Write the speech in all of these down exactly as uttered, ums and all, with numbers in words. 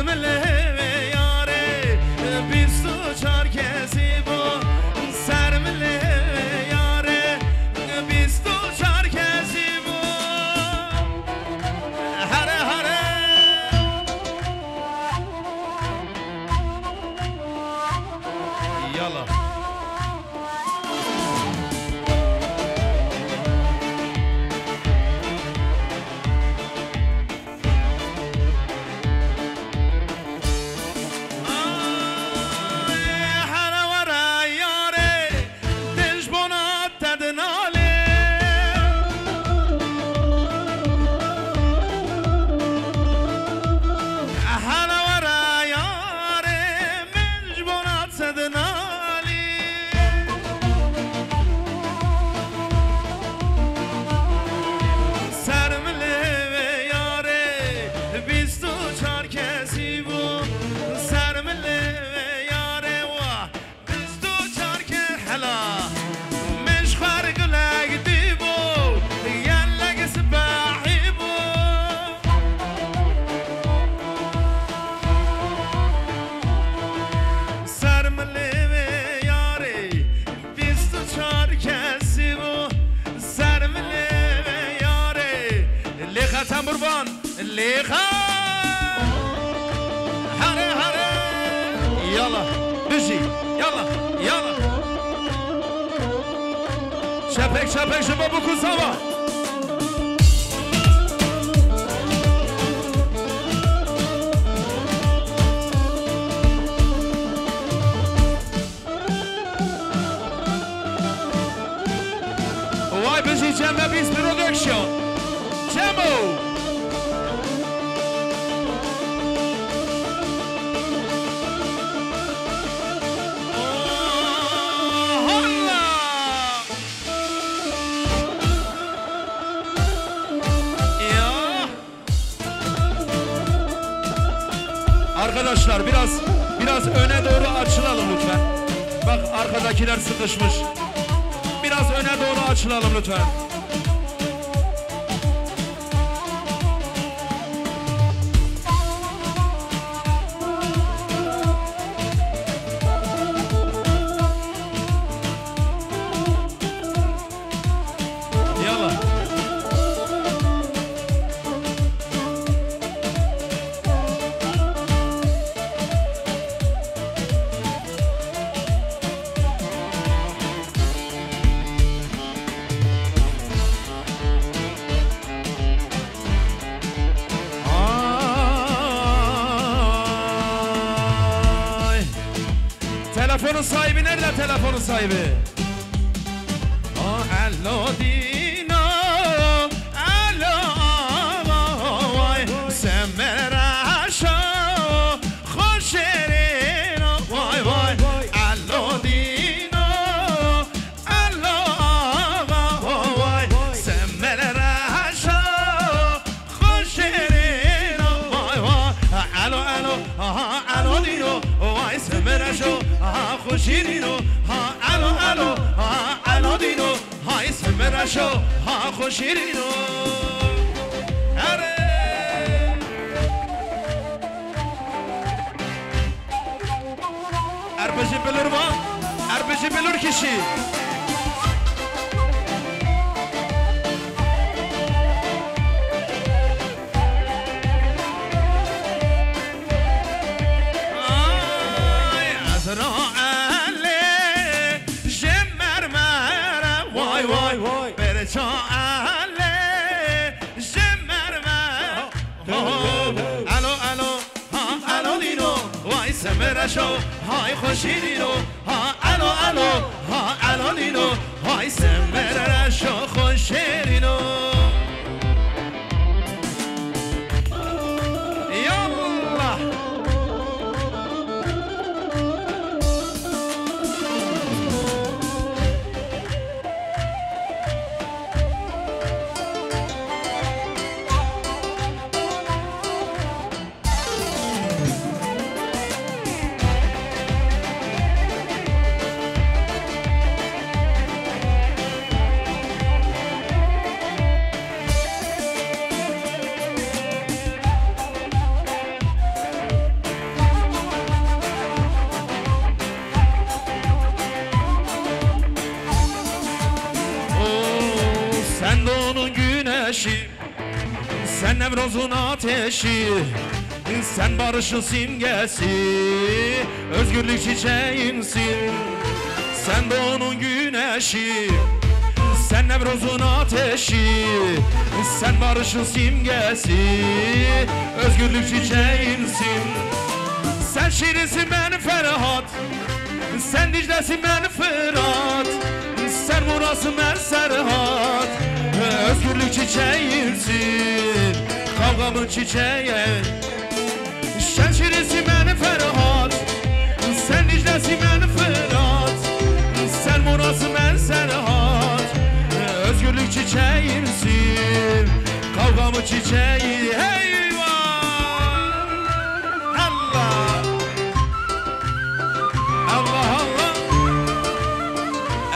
Milê wê yarê bîst û çar kesî bû, ser milê wê yarê bîst û çar kesî bû. Here, here. Yala. Ay, here were yarê, din ji bona te dinalê. Here were yarê, min ji bona te dinalê. Ser milê wê yarê bîst û çar kesî bû. Ser milê wê yarê wa bîst û çar ke hela. Min ji xwe re gulek dîbû, gelek sipehî bû. Ser milê wê yarê bîst û çar kesî bû. Ser milê wê yarê. Lêxa tembûrvan, lêxa. Here, here. Yala, bijî. Yala, yala. Çepek, çepek ji bo biku sava. Vay bijî Cem ve Beast Production. Cemo! Holla! Ya! Arkadaşlar biraz, biraz öne doğru açılalım lütfen. Bak arkadakiler sıkışmış. Biraz öne doğru açılalım lütfen. Yala. Ay. Telefonun sahibi nerede, telefonun sahibi? O Elo Dino, Elo Ava, vay, Semereşo, Xoşerino, vay, vay, Elo Dino, Elo Ava, vay, Semereşo, Xoşerino, vay, vay. Elo, elo, ha, elo Dino, vay Semereşo, ha, Xoşerino, ha, elo, elo, ha, elo Dino, hay Semereşo, ha, Xoşerino. Erê! Erbijî bilur va, erbijî bilur kişî. Ay, Ezrailê ji mermere, vay, vay, vay. Berça Elê ji mermere. Alo, alo. Ha, alo Dîno, vay Semereşo, hay Xoşîrîno. Ha, alo, alo, ha, alo Dîno, hay Semereşo, Xoşîrîno. Yallah. Sen Nevroz'un ateşi, sen barışın simgesi, özgürlük çiçeğimsin. Sen doğunun güneşi, sen Nevroz'un ateşi, sen barışın simgesi, özgürlük çiçeğimsin. Sen Şirinsin, ben Ferhat. Sen Dicle'sin, ben Fırat. Sen Muras'ın, ben Serhat. Özgürlük çiçeğimsin, kavgamın çiçeği. Sen Şirinsin, ben Ferhat. Sen Dicle'sin, ben Fırat. Sen Muras'ın, ben Serhat. Özgürlük çiçeğimsin, kavgamın çiçeği. Hey! Allah! Allah, Allah!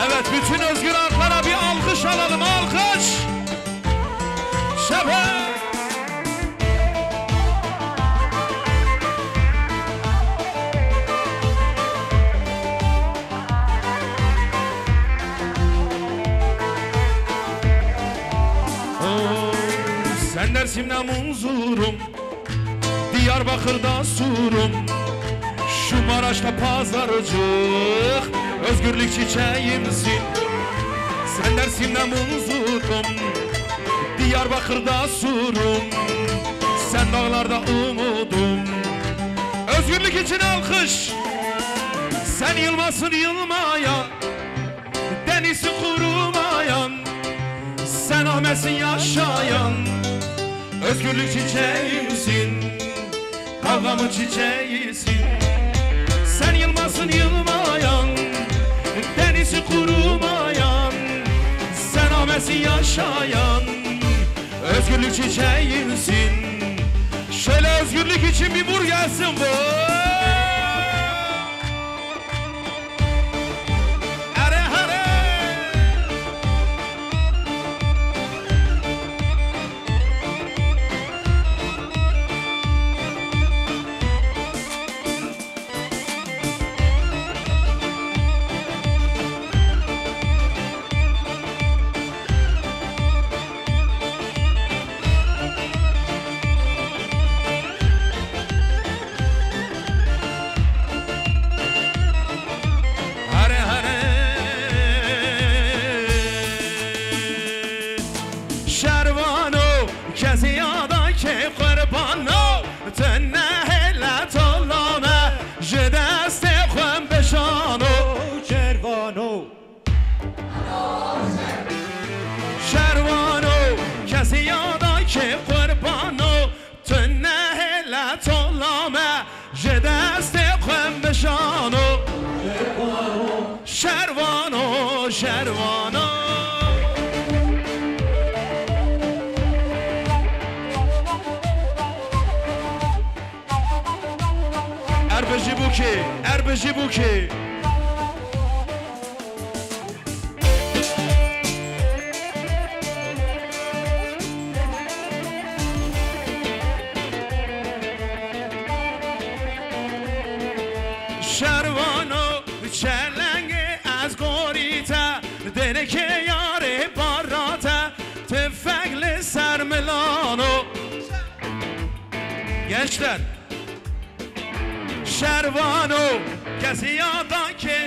Evet, bütün özgür halklara bir alkış alalım, alkış! Şafak! Oo, sen Dersim'de Munzur'um, Diyarbakır'da Surum, şu Maraş'ta Pazarcık, özgürlük çiçeğimsin. Sen Dersim'de Munzur'um, Diyarbakır'da Surum, sen dağlarda umudum. Özgürlük için alkış. Sen Yılmaz'sın, Yılmayan, denizi kurumayan, sen Ahmet'sin yaşayan, özgürlük çiçeğimsin, kavgamın çiçeğisin. Sen Yılmaz'sın, Yılmayan, denizi kurumayan, sen Ahmet'sin yaşayan, özgürlük çiçeğimsin. Şöyle özgürlük için bir vur gelsin bu. Hare hare. Hare hare. Şervano, kesî yada ke qurbano, tu nehêle tola me, ji destê xwe bişano. Şervano. Şervano, kesî yada ke qurbano, tu nehêle tola me, ji destê xwe bişano. Şervano, şervano. Er bijî bûkê, er bijî bûkê. Şervano, çelengê ez gorî te, denekê yarê barra te, tifek li ser milano. Gençler. Şervano, kesî yada ke.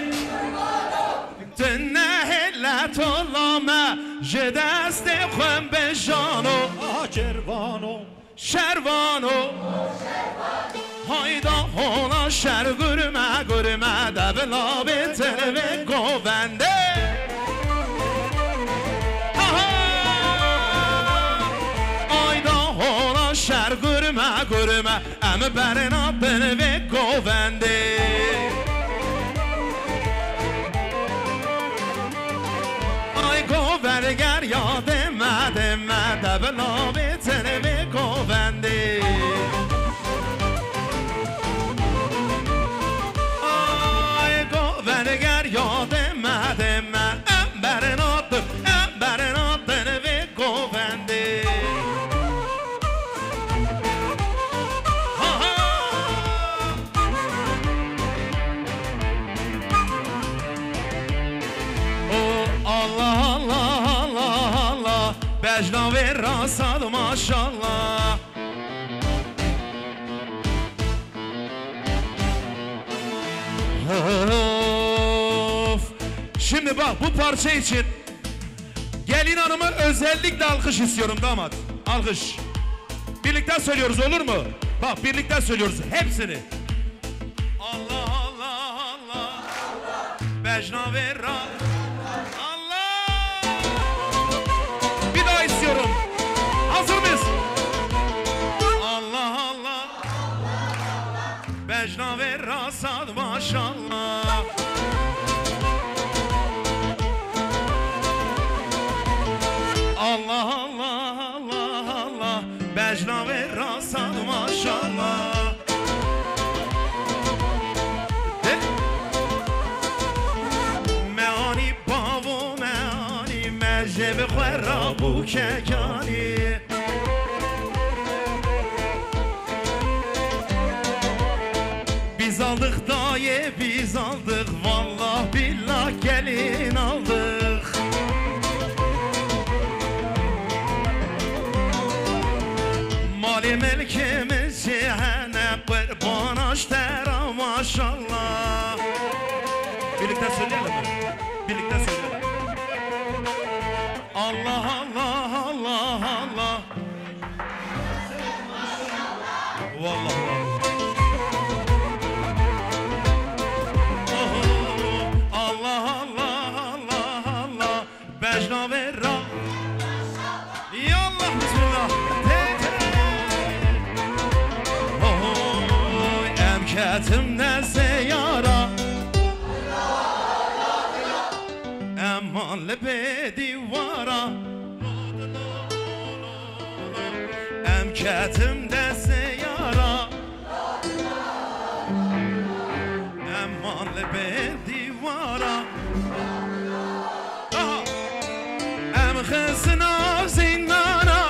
Tu nehêle tola me, ji destê xwe bêjano. Aha, Şervano. Şervano. Hayda hola şer gurme gurme, de bila bê tenê vê govendê. Aha! Ayda hola şer gurme gurme, em berê nadin vê govendê. Ay govend geriya deme deme, de bila bê tenê vê govendê. Ay govend geriya deme deme, em berê nadin, em berê nadin vê govendê. Ha, ha. Bejna wê rasa de maşallah. Of. Şimdi bak, bu parça için Gelin hanıma özellikle alkış istiyorum damat. Alkış. Birlikte söylüyoruz, olur mu? Bak, birlikte söylüyoruz hepsini. Allah Allah Allah. Bejna vera. Allah. Bir daha istiyorum. Hazır mıyız? Allah Allah. Bejna vera. Sad maşallah. Allah Allah Allah Allah. Bejna vera sad maşallah. He. Me anî bavo, me anî, me jê bi xwe ra bû kekanî. Biz aldık dayê, biz aldık, vallah billah gelin aldık. Malê milkê min jê hene, qurbana ji te ra maşallah. Birlikte söyleyelim mi? Birlikte söyleyelim. Allah Allah Allah Allah. Vallahi, vallahi. Oho, Allah, Allah, Allah, Allah. Bejna vera. Yallah, bismillah. Te, te. Oho, em ketim destê yara. Em man li bê dîwara. Em ketim destê yara. Em man li bê dîwara. Aha. Em xistin av zîndana.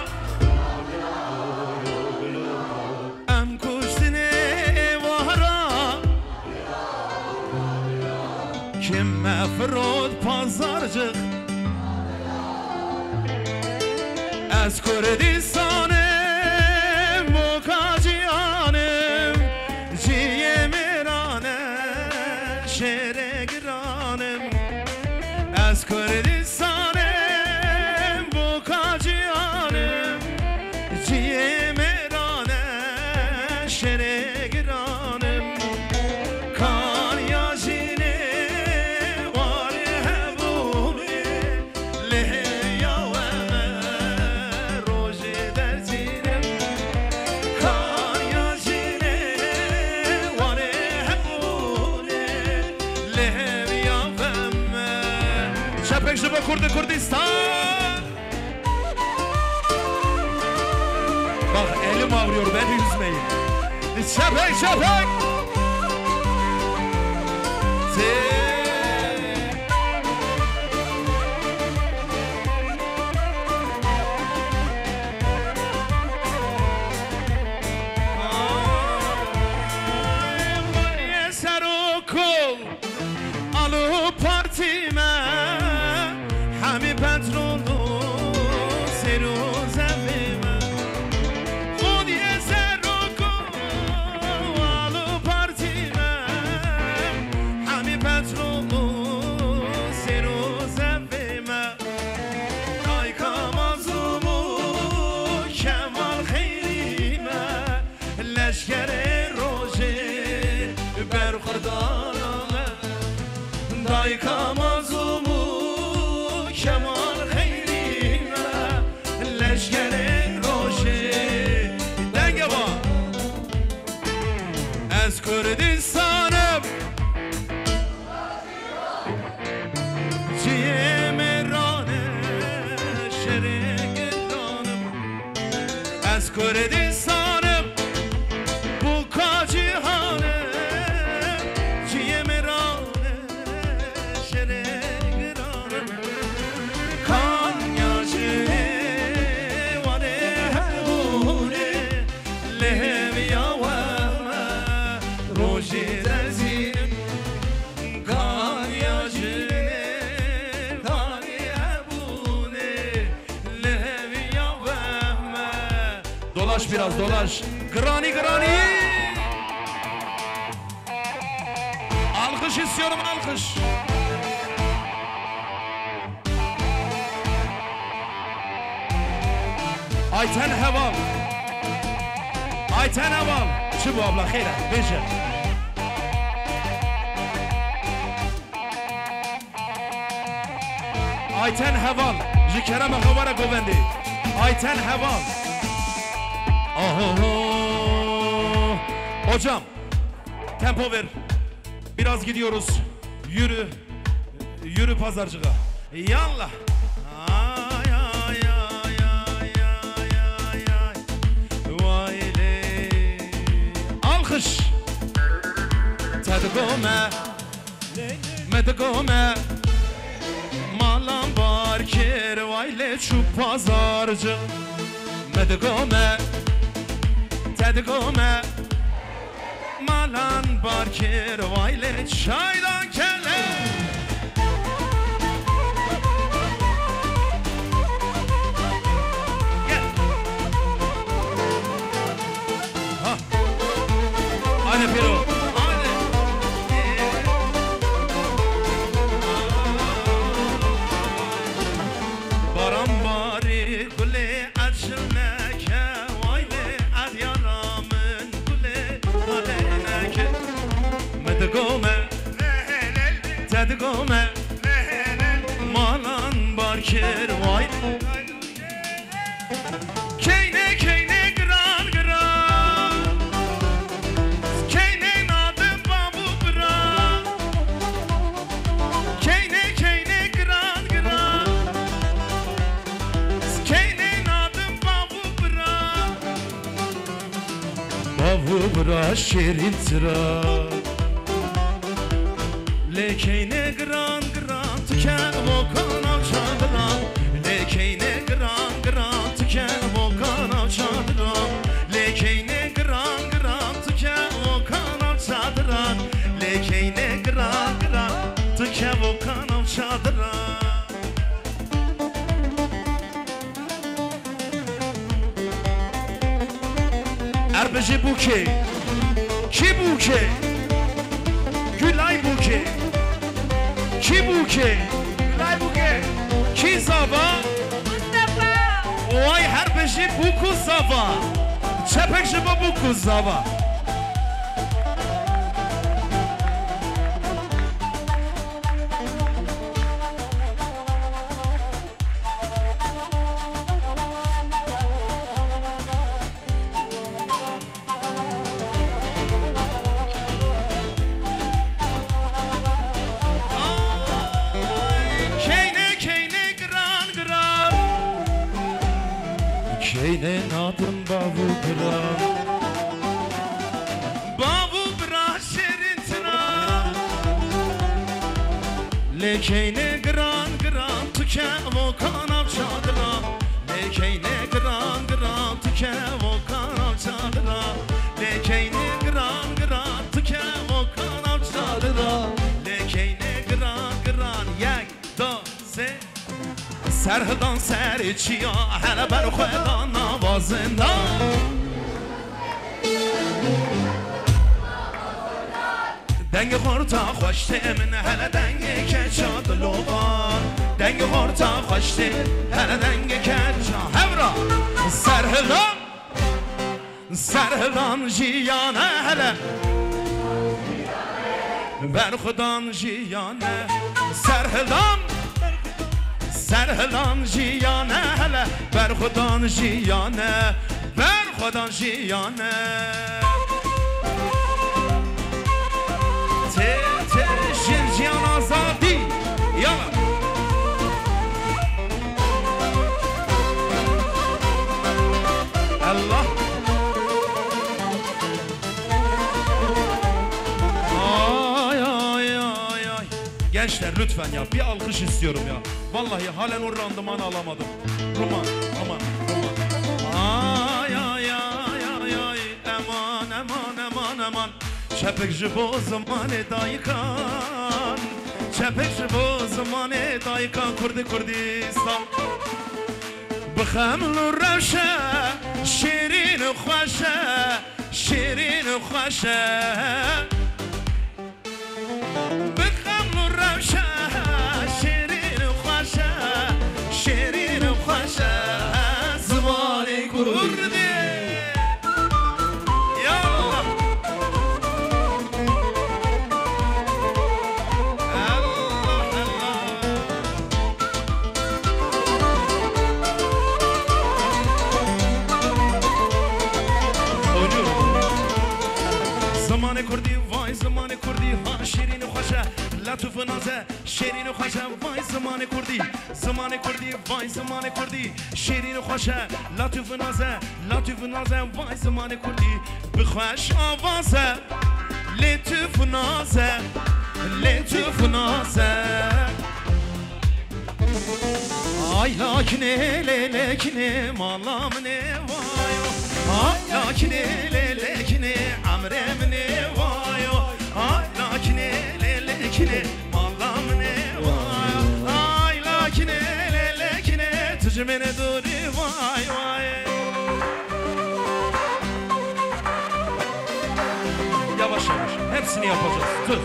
Em kuştin êvara. Kim me firot pazarcık. Ez Kurdistanim, boka cihanim, ciyê mêrane, şêrê giranim. Ez Kurdistanim, boka cihanim, ciyê mêrane, şêrê giranim. Kaniya jinê warê hebûnê, lê hêviya we me rojê derzînim. Kaniya jinê warê hebûnê, lê hêviya we me. Çepek ji bo Kurdi Kurdistan. Bak, elim ağrıyor, beni üzmeyin. Çepek, çepek. Ay, Serokol. Alo partî me, hemî petrol û sêr û zevê me. Xwediyê serok û alo partî me, hemî petrol û sêr û zevê me. Dayka Mazlûm û Kemal Xeyrî me, leşkerê rojê berxwedana me. Dayka Mazlûm û Kemal Xeyrî me, leşkerê rojê. Denge va. Ez Kurdistanim. Ciyê mêrane, şerê giranim. Ez Kurdistanim, boka cihanim. Ciyê mêrane, şerê giranim. Kanya jinê warê hebûnê, lê hêviya we me rojê derzînim. Kanya jinê, karê hebûnê, lê hêviya Biraz dolaş. Granny, Granny. Alkış istiyorum, alkış. Ayten Heval. Ayten Heval. Çi bu abla, xeyre, bêje. Ayten Heval, ji kerema xwe were govendê. Ayten Heval. Oho. Hocam, tempo ver. Biraz gidiyoruz. Yürü. Yürü pazarcığa. Yallah. Ay, ay, ay. Vay le. Alkış. Tedgome. Me digome, malan bar kir, vay lê çû pazarcı. Me digome, te digome, malan bar kir, vay lê çaydan kele. Gel. Ha. Hadi Piro, hadi. Baran barî gulê ecil neke, vay lê edyara min gulê xalê neke. Me digome, te digome, malan bar kir, vay. Keynê, keynê giran, giran. Keynê nadim bav û bira. Keynê, keynê giran, giran. Keynê nadim bav û bira. Bav û bira şêrîn tira. Lê keynê giran giran tu ke vokan av çadiran. Lê keynê giran giran tu ke vokan av çadiran. Lê keynê giran giran tu ke vokan av çadiran. Lê keynê giran giran tu ke vokan av çadiran. Erbijî Bûkê. Kî Bûkê? Gülay Bûkê. Kî Bûkê? Gülay Bûkê. Kî zava? Mustafa. Way her bijî Bûk û zava. Çepek ji bo Bûk û zava. Keynê, keynê giran, giran. Keynê nadim bav û bira. Bav û bira şêrîn tira. Lê keynê giran giran tu ke vokan av çadira. Lê keynê giran giran tu ke vokan av çadira. Lê keynê giran giran tu ke vokan av çadira. Lê keynê giran giran yek, du, sê. Serhidan serê çiya hele ber xwe da nava zindan. Dengê xorta xweş tê min hele dengê keça dilovan. Dengê xorta xweş tê hele dengê keça hevra. Serhidan. Serhidan jiyane hele. Berxudan jiyane. Serhidan. Serhidan jiyane hele. Berxudan jiyane. Berxudan jiyane. Tê, tê, jin jiyan azadî. Yala. Allah. Ay, ay, ay, ay. Gençler, lütfen ya, bir alkış istiyorum ya. Vallahi halen o randımanı alamadım. Roman, aman, roman. Ay, ay, ay, ay, ay. Eman, eman, eman, eman. Çepik ji bo zimanê dayikan. Çepik ji bo zimanê dayikan Kurdi Kurdistan. Bi xeml û rewşe şêrîn û xweş e, şêrîn û xweş e. Bi xeml û rewşe şêrîn û xweş e, şêrîn û xweş e. Zimanê kurdî. Ya Allah. Allah Allah. Zimanê kurdî, vay zimanê kurdî, ha şîrîn û xweş e, la tu vinaze, şîrîn û xweş e, vay zimanê kurdî, zimanê kurdî, vay zimanê kurdî, şîrîn û xweş e, la tu vinaze, la tu vinaze, vay zimanê kurdî, bi xweş avaze, lê tu vinaze, lê tu vinaze. Ay lakinê lê lekinê mala min ê vayo. Ay lakinê lê lekinê emrê min ê vayo. Ay lakinê lê lekinê mala min ê vayo. Ay lakinê lê lekinê tijmênê dorî vay vay. Yavaş yavaş. Hepsini yapacağız. Söz.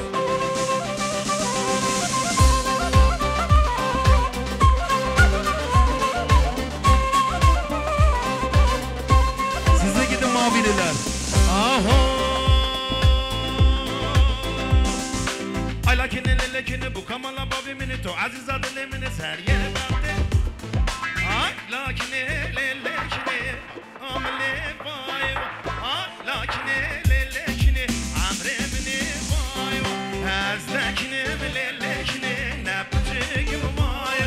Size gidin mavililer. Aho. Ay lakinê lê lekinê bu kamala bavê min ê, to ezîza dilê min ê, ser yerê bextê. Ay lakinê lê lekinê. Amlê vay, ha, lakinê lê lekinê, emrê min ê vay, ez lekinim lê lekinê, ne piçik im vay,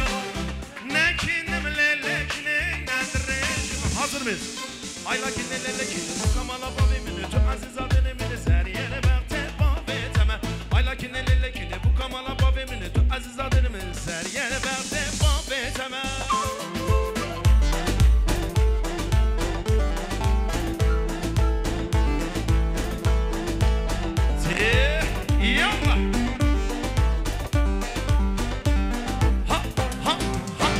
nekinim lê lekinê, ne dirêj im. Hazır mıyız? Ay lakinê lê lekinê, bu kamala bavê min ê, tu ezîza dilê min ê, ser yerê bextê bavê te me. Ay lakinê lê lekinê, bu kamala bavê min ê, tu ezîza dilê min ê, ser yerê bextê bavê te me. Tê, yalla. Ha, ha, ha.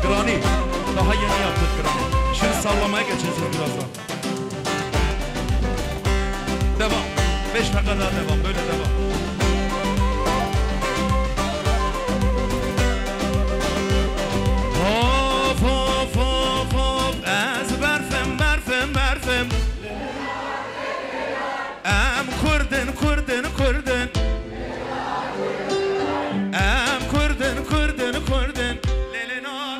Granny, daha yeni yaptık Granny. Şimdi sallamaya geçeceğiz birazdan. Devam. Beş dakika daha devam. Böyle devam. Of, of, of, of. Ez berfim, berfim, berfim. Em kurdin, kurdin, kurdin. Em kurdin, kurdin, kurdin. Lê lê nar.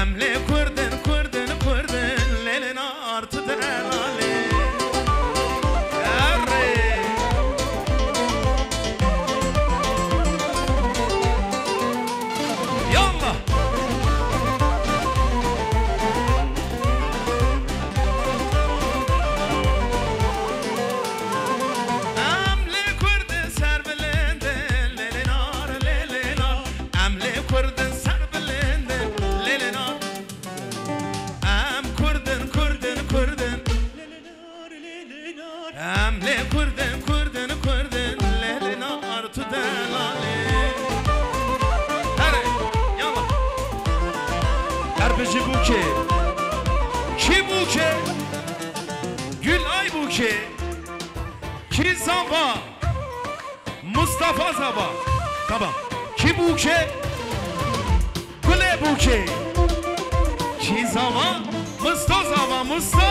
Em lê kurdin, kurdin, kurdin, lê lê nar tu delalê. Erê. Yallah. Em lê kurdin serbilindin, lê lê nar, lê lê nar. Em lê kurdin serbilindin, lê lê nar. Em kurdin, kurdin, kurdin. Em lê kurdin, kurdin, kurdin. Lê lê nar tu delalê. Here, yalla. Her bijî bûkê. Kî bûkê? Gülay bûkê. Kî zava? Mustafa Zava. Tamam. Kî bûkê? Gulê bûkê. Kî zava? Musto zava, Musto.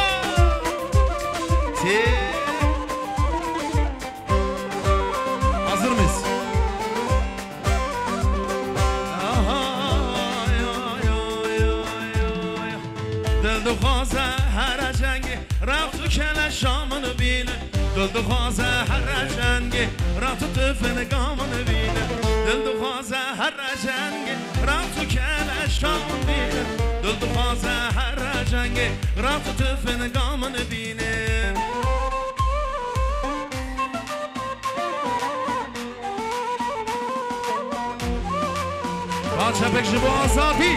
Tê. Hazır mıyız? Aha, ay, ay, ay, ay, ay. Dil dixwaze here cengê, rex û keleşa min bîne. Dil dixwaze here cengê, rex û tifin ga min bîne. Dil dixwaze here cengê, rex û keleşa min bîne. Dil dixwaze here cengê, rex û tifin ga min bîne. Parçepek ji bo azadî.